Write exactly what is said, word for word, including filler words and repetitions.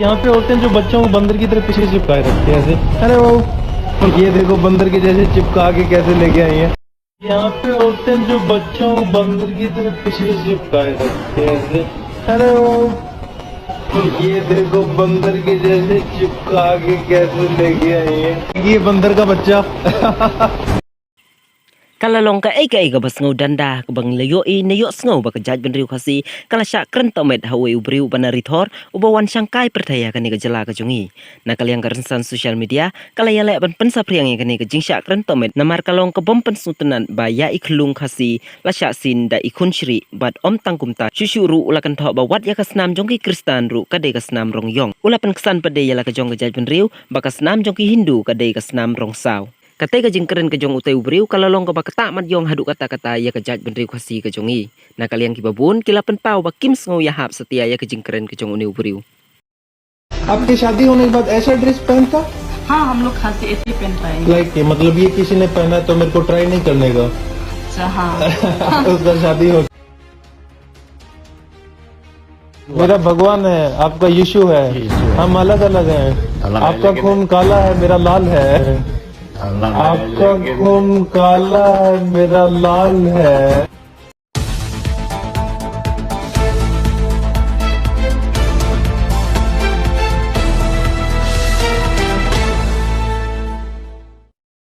यहाँ पे औरतें जो बच्चों को बंदर की तरह पीछे चिपकाए रखती हैं ऐसे। अरे वो, ये देखो बंदर के जैसे चिपका के कैसे लेके आई हैं। यहाँ पे औरतें जो बच्चों को बंदर की तरह पीछे चिपकाए रखती हैं ऐसे। अरे वो, ये देखो बंदर के जैसे चिपका के कैसे लेके आई हैं। ये बंदर का बच्चा। Ka la long kaei kaei kaba sngewdanda kaba ngi la ïohi ne ïohsngew ba ka jaitbynriew Khasi ka la shah kren tohmet ha uwei u briew uba na Rithor uba wan shangkai pyrthei ha kane ka jylla ka jong ngi. Na ka liang ka rynsan social media ka la ïaleh ban pynsaphriang ïa kane ka jingshah kren tohmet namar ka long ka bym pynsngewtynnad ba ïa i khyllung Khasi la shah sien da i khun shrieh bad ym tang kumta, shuh shuh ruh u la kynthoh ba wat ïa ka snam jong ki Khristan ruh ka dei ka snam rong ïong. U la pynksan pat de ïa la ka jong ka jaitbynriew ba ka snam jong ki Hindu ka dei ka snam rong saw. Katei ka jingkren ka jong utei u briew ka la long kaba ktah mat ïong haduh katta katta ïa ka jaitbynriew Khasi ka jong ngi. Na ka liang kiba bun ki la pynpaw ba kim sngew ïahap satia ïa ka jingkren ka jong une u briew. आपकी शादी होने के बाद ऐसा ड्रेस पहनता? हाँ, हम लोग खांसी ऐसे ही पहनता है। लाइक, मतलब, ये किसी ने पहना है तो मेरे को ट्राई नहीं करने का। अच्छा, हाँ। उसका शादी हो। मेरा भगवान है, आपका यीशु है। हम अलग अलग हैं। आपका खून काला है, मेरा लाल है। आपका खून काला है, मेरा लाल है।